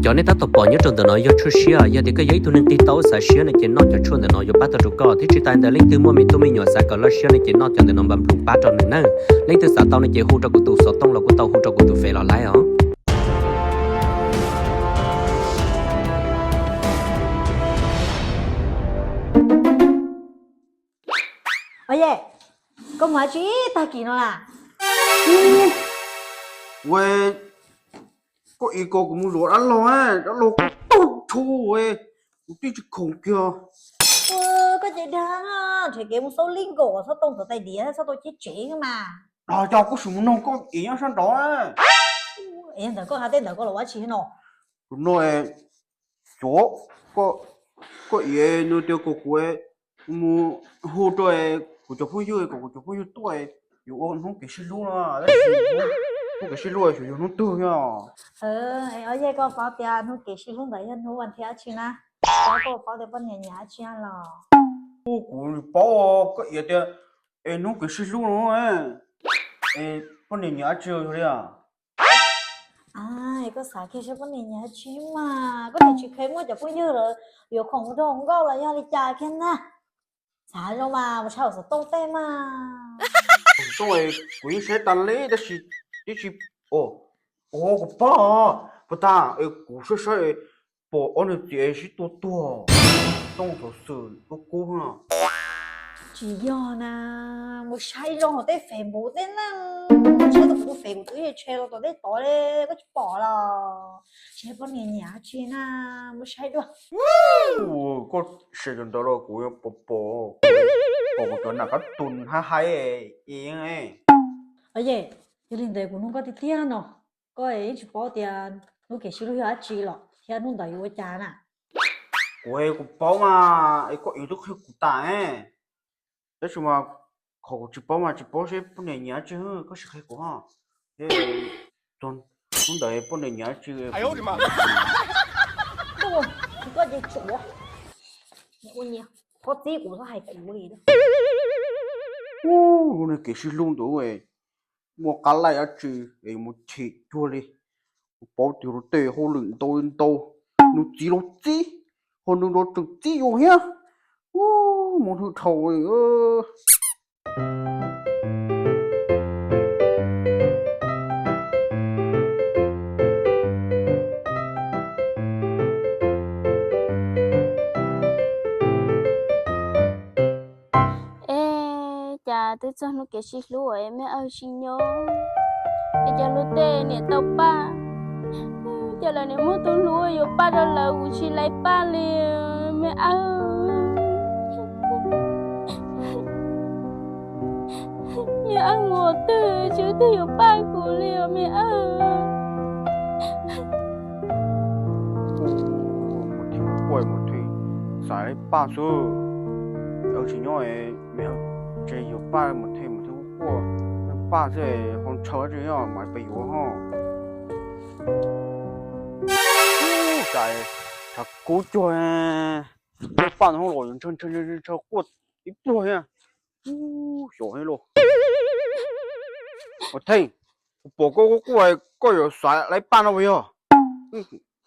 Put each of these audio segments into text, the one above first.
Cov nej tab tom pom nyob rau ntawm no yog tshuaj siab. Yog tias koj yog ib tug neeg tig tau xav siab no ces noj cov tshuaj ntawm no yuav pab tau rau koj. Thiab tsis tas ntawd leej twg muaj me tub me nyuam xav kom loj siab no ces noj cov ntawm no npam nplum pab rau nws nawb. Leej twg xav tau no ces hu rau kuv tus xov tooj los kuj tau, hu rau kuv tus fev los laib os. Oye, koj mus dab tsi tag kis no na? Ua, koj ib ko kuv mus luam dab laug, dab laug kuv tug tshu, kuv twb tsis khoom kiag. Koj ces dag, nrhiav kev mus xauj lij nkaum, xauj tau ntxuav tais diav, xauj tau cheb tsev mas. Cov koj sim mus noog koj ib nyob sab nraud. Ntawm koj hais tej ntawd koj los ua tsi no? Tus no, xyov, koj ib nws tias kom kuv mus hu rau kuv cov phooj ywg kom kuv cov phooj ywg tuaj, yuav ua hnub kev sib hlub no. Hnub kev sib hlub xyov yog hnub twg os. Oye, koj paub tias hnub kev sib hlub ntawd yog hnub vas thiv dab tsi na? Koj paub tias poj niam nyiam dab tsi los? Kuv paub, koj ib tias es hnub kev sib hlub no, es poj niam nyiam dab tsi li os? Koj xav kiag seb poj niam nyiam dab tsi mas koj niam tsis kheev muaj cov phooj ywg lawm yuav khoom rau nkauj los yog li cas kiag na? Xav zoo mas mus saib hauv xov tooj tej mas. Xov tooj kuv yeej saib tas li tab sis twb tsis, o, kuv paub, puas tas, kuv saib saib pom ob niag txiv sib tua tuag, xov tooj xov xwm kub kub no. Tsis yog na, mus saib zoo hauv tej Facebook tej na, saib tus kuv tus Facebook twb yeej tshe los tom tej tod li, koj tsis pom los? Tsis yog poj niam nyiam dab tsi na, mus saib dua. Koj saib cov ntawd los kuv pom pom, pom kuv cov nam kab tus hab haib. Oye, yog li ntawd kuv nug koj tiag tiag no, koj yeej tsis paub tias hnub kev sib hlub yog dab tsi los thiab hnub ntawd yuav ua cas na? Kuv, kuv paub mas, es koj ib twb qhia kuv tas, tab sis mas qhov kuv tsis paub mas tsis paub seb poj niam nyiam dab tsi, koj sim qhia kuv ho. Hnub ntawd poj niam nyiam dab tsi? Koj ces tsum, ua nyias qhov txib kuv txhob hais kuv li. Hnub kev sib hlub ntawd muaj qab laij dab tsi es mus chim cuag li. Kuv paub tias luag tej hauj lwm ntau li ntau, nws txiv los txib, ho nws los tseem txib yus thiab. Mus hwj dhau li. Es cas twb txog hnub kev sib hlub es me awg tsis nyob, es cov hluas tej niam tau paj, cas lawv niam muab tus hlub yuav paj rau lawv, kuv tsis laiv paj li me awg. Me awg mus twg tsis twg yuav paj kuv li os me awg. Mus theej quaj mus theej xaiv paj xwb. Awg tsis nyob, me awg tsis yuav paj mus theej mus theej quaj, paj xwb ho ntshaw tsis nyob mas peb yuav ho. Cas tshav kub cuag, paj no los ntshaw ntshaw ntshaw quaj ib pluag thiab. Xyov thiab lauj. Mus theej, kuv pom koj quaj quaj, koj yuav xaiv laiv paj no puas yog?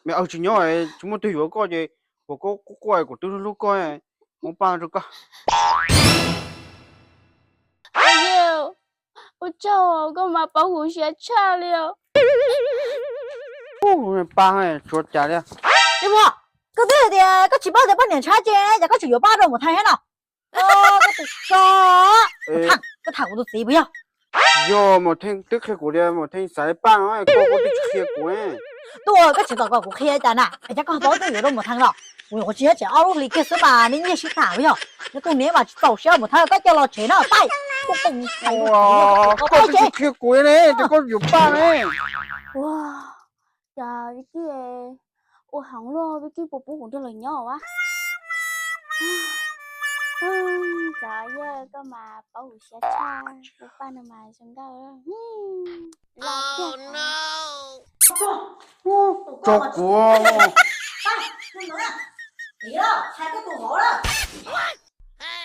Me awg tsis nyob, tsis muaj twg yuav koj ces pom koj quaj quaj, kuv twb hlub hlub koj, muab paj rau koj. Ua tsaug, koj mas paub kuv siab tshaj li os. Paj tsuav cas li. Tsis muaj, koj twb hais tias koj tsis paub tias poj niam ntshaw dab tsi, cas koj tseem yuav paj rau Mus Theej thiab no? Koj tus so, koj tham kuv tus txiv puas yog? Yog Mus Theej twb qhia kuv tias Mus Theej xaiv paj no, koj twb tsis qhia kuv. Tuaj, koj tsis tau kom kuv qhia cas na, es cas koj paub twb yuav rau Mus Theej los? Kuv nyuam qhuav tsis nyob tsev ob lub hlis kiag xwb mas nej nyiag sib tham puas yog? Nyob tus niam mas tsis txaus siab Mus Theej, koj coj los tsev na, paj. Koj twb tsis qhia kuv ne, ces koj yuav paj ne. Ua, cas Vicky ua heev luaj, Vicky puas pub kuv nrog lawv nyob a? Cas yog koj mas paub kuv siab tshaj, kuv paj no mas zoo nkauj. Tso kuv.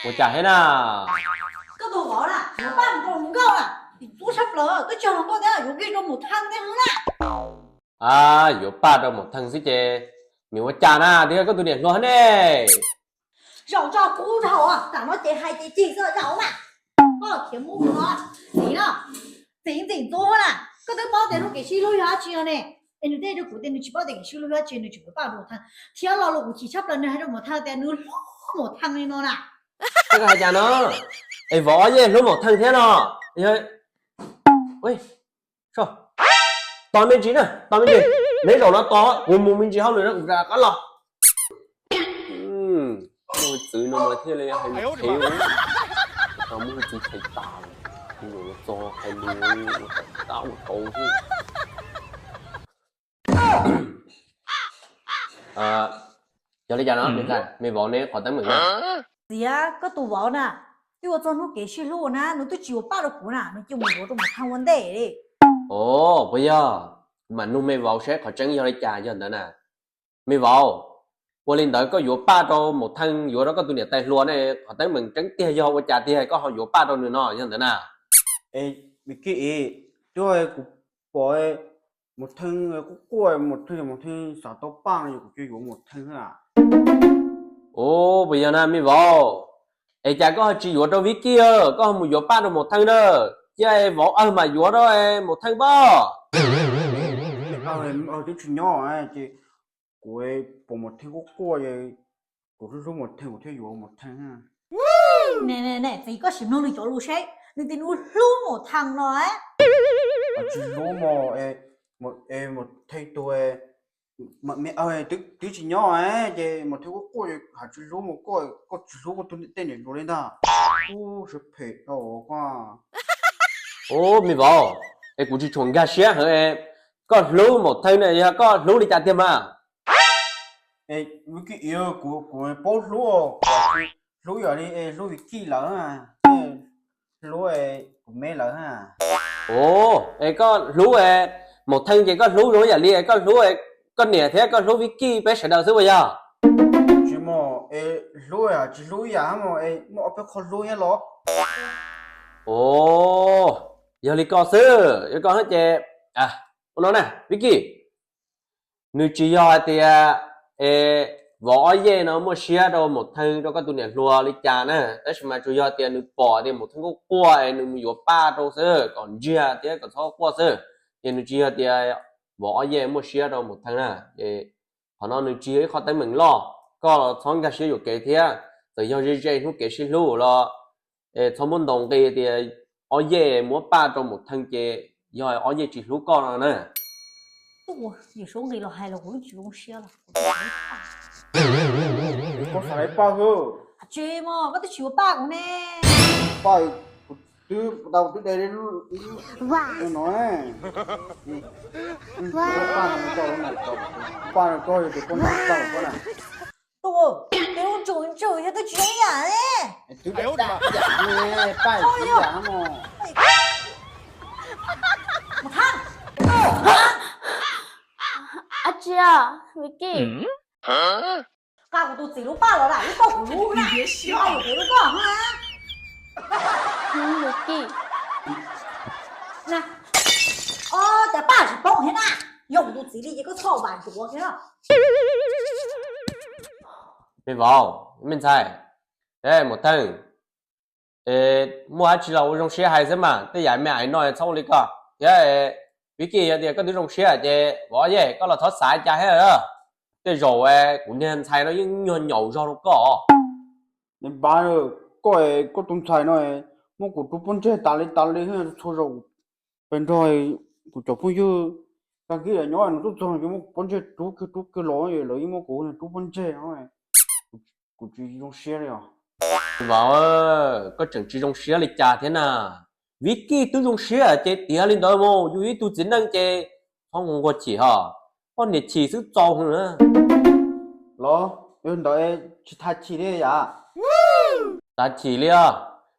Ua cas thiab na? Koj tus vauv na, yuav paj mus rau hluas nkauj na, tim txub sab plaws, twb tsis hluas nkauj thiab yuav nqi rau Mus Theej thiab na. A, yuav Paj rau Maum Theej xwb ces nws ua cas na, twb yog koj tus niam hluas ne. Zaum tso kub dhau, tam no ces hais ces cig xwb zaum mas. Koj khiav mus no, txiv no, txiv ntxim ntxub na, koj twb paub tias hnub kev sib hlub yog dab tsi no ne. Es nws teb rau kuv tias nws tsis paub tias kev sib hlub yog dab tsi, nws tseem yuav Paj rau Maum Theej. Thiab lo lus kuv chim tshaj plaws nws hais rau Maum Theej tias nws hlub Maum Theej li no na. Koj hais cas no? Es vauv Ob Yej hlub Maum Theej thiab no? Tos me ntsis na, tos me ntsis. Neb zaum no tos kuv mus me ntsis hauj lwm no kuv rov qab los. Muaj txwv no mas thiaj li hais mus qhev, tau muaj txwv qhev tas, txog hais mus ua tau ua tau xwb. Yog li cas no, me vauv neb qhov teeb meem na? Txiv, koj tus vauv na, twb ua txog hnub kev sib hlub na, nws twb tsis yuav Paj rau kuv na, nws cia mus yuav rau Maum Theej ua ntej li. Os, puas yog? Kuv mam nug me vauv seb qhov tseeb yog li cas yog ntawd na. Me vauv, ua li ntawd koj yuav Paj rau Maum Theej, yuav rau koj tus niam tais hluas ne, qhov teeb meem tseeb tiag yog ua cas tiag koj ho yuav Paj rau nws no yog ntawd na? Es Viv Kij, twb kuv pom Maum Theej quaj quaj, Maum Theej, Maum Theej xav tau Paj no, kuv cia yuav Maum Theej a. Ua, puas yog na me vauv? Es cas koj ho tsis yuav rau Viv Kij, koj ho mus yuav Paj rau Maum Theej na? Cia vauv awg mam yuav rau Maum Theej pob. Twb tsis nyob ces kuv pom Maum Theej quaj quaj, kuv hlub hlub Maum Theej kuv thiaj yuav Maum Theej. Ne, txiv, koj sim mloog nws cov lus seb, nws tias nws hlub Maum Theej no. Tsis hlub mas, Maum Theej tus, twb tsis nyob ces Maum Theej quaj quaj hais tsis hlub mas koj, koj tsis hlub koj tus tej niam hluas li ntag. Ub, siab phem dhau koj. Ub, me vauv, es kuv tsis tshua nkag siab heev, koj hlub Maum Theej ne yog koj hlub li cas tiag mas? Viv Kij, kuv, kuv paub hlub, hlub yam li hlub Viv Kij lawm, hlub kuv me lawm. Ub, es koj hlub Maum Theej ces koj hlub zoo yam li koj hlub koj niam thiab koj hlub Viv Kij peb sawv daws xwb puas yog? Tsis mas, hlub tsis hlub ib yam mas, muaj ob peb qho hlub nyob los. Ub, yog li ko xwb, yog koj ces, ua no na Viv Kij, nws tsis yog hais tias es vauv Ob Yej no muaj siab rau Maum Theej rau koj tus niam hluas li cas na, tab sis mas tsuas yog tias nws pom tias Maum Theej quaj quaj es nws mus yuav Paj rau xwb kom ntsiag thiab kom txhob quaj xwb, ces nws tsis yog tias vauv Ob Yej muaj siab rau Maum Theej na. Ces qhov no nws tsis yog ib qho teeb meem loj, koj txhob nkag siab yuam kev thiab. Txawm yog ze ze hnub kev sib hlub los txhob muab ntaus nqi tias Ob Yej muab Paj rau Maum Theej ces yog Ob Yej tsis hlub koj no na. Koj xav li Paj xwb. Tsis mas koj twb tsis yuav Paj kuv ne. Paj, kuv twb, kuv twb de li no. Paj no, Paj no, koj yog tus poj niam Paj koj na. Tus, tus tsum tsum yog twb tsis zoo ib yam ne. Twb ib yam ne, Paj ib yam no. Ab tsi, Viv Kij. Qa kuv tus txiv lub paj los lam lub koj kuv lub na, lub koj na. Viv Kij. Ob, cas paj tsis poob thiab na, yog kuv tus txiv li ces koj txhob vam duav thiab. Me vauv, me ntxhais, Maum Theej, muaj dab tsi los ua zoo siab hais xwb mas, tej yam me aiv no txhob ua li ko thiab. Viv Kij, yog tias koj twb zoo siab ces vauv Ob Yej, koj los txhob xav cas thiab. Tej zaum kuv niag ntxhais no yeej nyuag nyaum zog rau koj. Npab, koj, koj tus ntxhais no muab kuv rub pob ntseg tas li tas li, txhua zaus pes nrog kuv cov phooj ywg tag kis los nyob nws tuaj txog ces muab kuv pob ntseg rub kiag rub kiag los, lawv yeej muab kuv rub pob ntseg no. Kuv tsis zoo siab li os. Vauv, koj tseem tsis zoo siab li cas thiab na? Viv Kij twb zoo siab ces tiav li ntawd mus, yus ib tug txiv neej ces txhob nquag chim ho. Poj niam chim xwb txaus na. Los yog ntawd tsis tas chim li yam? Tas chim li os.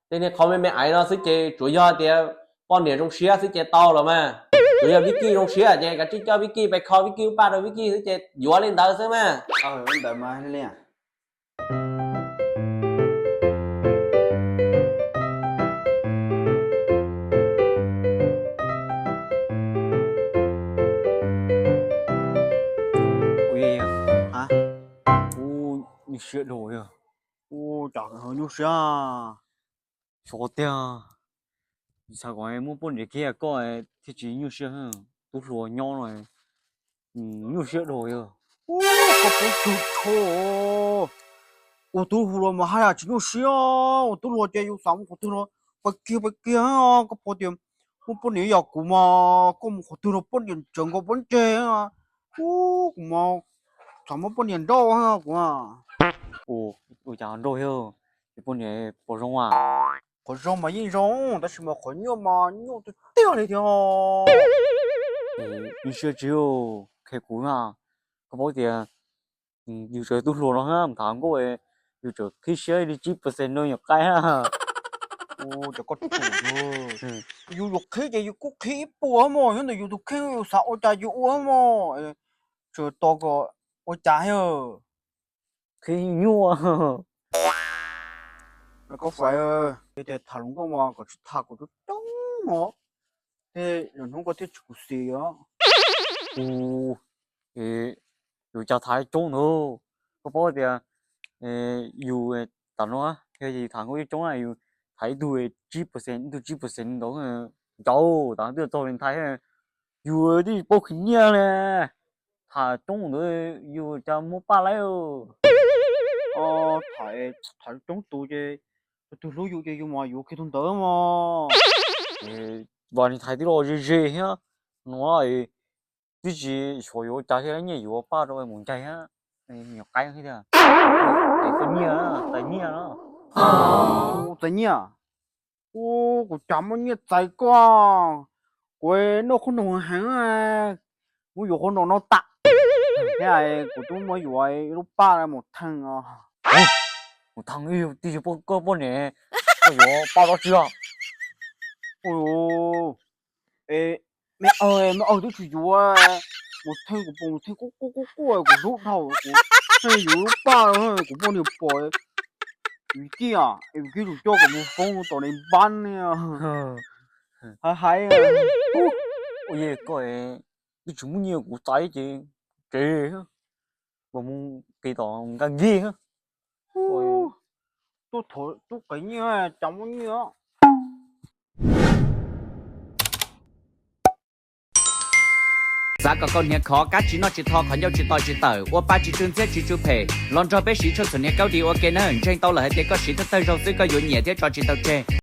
Tej niag qhov me me aiv no xwb ces tsuas yog tias poj niam zoo siab xwb ces tau los mas. Tsuas yog Viv Kij zoo siab ces kav tsij coj Viv Kij pais kho Viv Kij lub paj rau Viv Kij xwb ces yuav li ntawd xwb mas. Ntawd mas li Nyuaj siab dhau yog. Ua cas nyuaj siab? Xyov tiag. Xav kom muaj poj niam kiag koj thiaj tsis nyuaj siab. Tub hluas nyob no nyuaj siab dhau yog. Koj paub tug tsho, ua tub hluas mas haj yam tsis nyuaj siab. Ua tub hluas ces yus xav mus qhov twg los pais kiag pais kiag. Koj paub tias muaj poj niam yam kuv mas koj mus qhov twg los poj niam tseem nkaus pob ntseg. Kuv mas xav muab poj niam nrauj kuv. Ua cas nrauj thiab? Ces poj niam puas zoo a? Qhov zoo mas yeej zoo, tab sis mas qhov nyuaj mas nyuaj tiag tiag li thiab. Nyuaj siab tsis qhia kuv na. Koj paub tias yus tseem tub hluas no mus tham nkauj, yus tseem qhib siab li tsib percent no nyuam qaib. Ua cas koj, yus yus qhib ces yus kuj qhib ib puas mog, nyob ntawm yus tus kheej yus xav ua cas yus ua mog. Tseem tos kom ua cas thiab. Qhib nyuaj. Koj fais, tias tham hluas nkauj mas kom tsis tham kom coob coob os, tej zaum hnub koj thiaj tsis khuv xim os. Ua, yus cas tham coob ntawd. Koj paub tias yus tam no yog yus tham nkauj coob coob na, yus tham ib tug tsib percent, ib tug tsib percent ntawd. Cov tam twb txog Valentine, yus twb tsis paub khwv nyiaj li. Tham coob ntawd yus cas muaj paj laib. Tham, tham coob tus ces tus twg hlub yus ces yus mas yuav kiag tus ntawd mog. Valentine twb los ze ze thiab no, twb tsis xyuas yuav ua cas thiab, nyiaj yuav paj rau mus ncaig thiab. Nyuam qaib thiab tiag. Txais nyiaj, txais nyiaj. Txais nyiaj. Ua, kuv cas muaj nyiaj txais koj. Kuv noj qhob noom heev, muab yuav qhob noom no tas. Thiab kuv twb muab yuav ib lub paj mus theej os. Mus theej twb tsis yog koj poj niam, koj yuav paj dab tsi os? Ua, me, me aw twb tsis yuav, mus theej kuv pom mus theej quaj quaj quaj quaj kuv hlub dhau, kuv theej yus lub paj, kuv poj niam pom, yus kiag, yus kiag lus coj kom mus foob tom nais npab ne. Hais hais. Ua, koj twb tsis muaj nyiaj kuv txais ces tsev, kom mus qis tom nqaj nkig. Tub qis nyiaj cas muaj nyiaj. Xav kom koj hniav khov, kab tsis noj tsis tho, qhov ncauj tsis to tsis tawm, ua pa tsis tsw ntxhiab tsis tsw phem, los nrog peb siv tshuaj txhuam hniav Kaub Di ua ke nawb. Ntseeg tau lawm hais tias koj siv thawj thawj zaug xwb koj yuav nyiam thiab tso tsis tau tseg.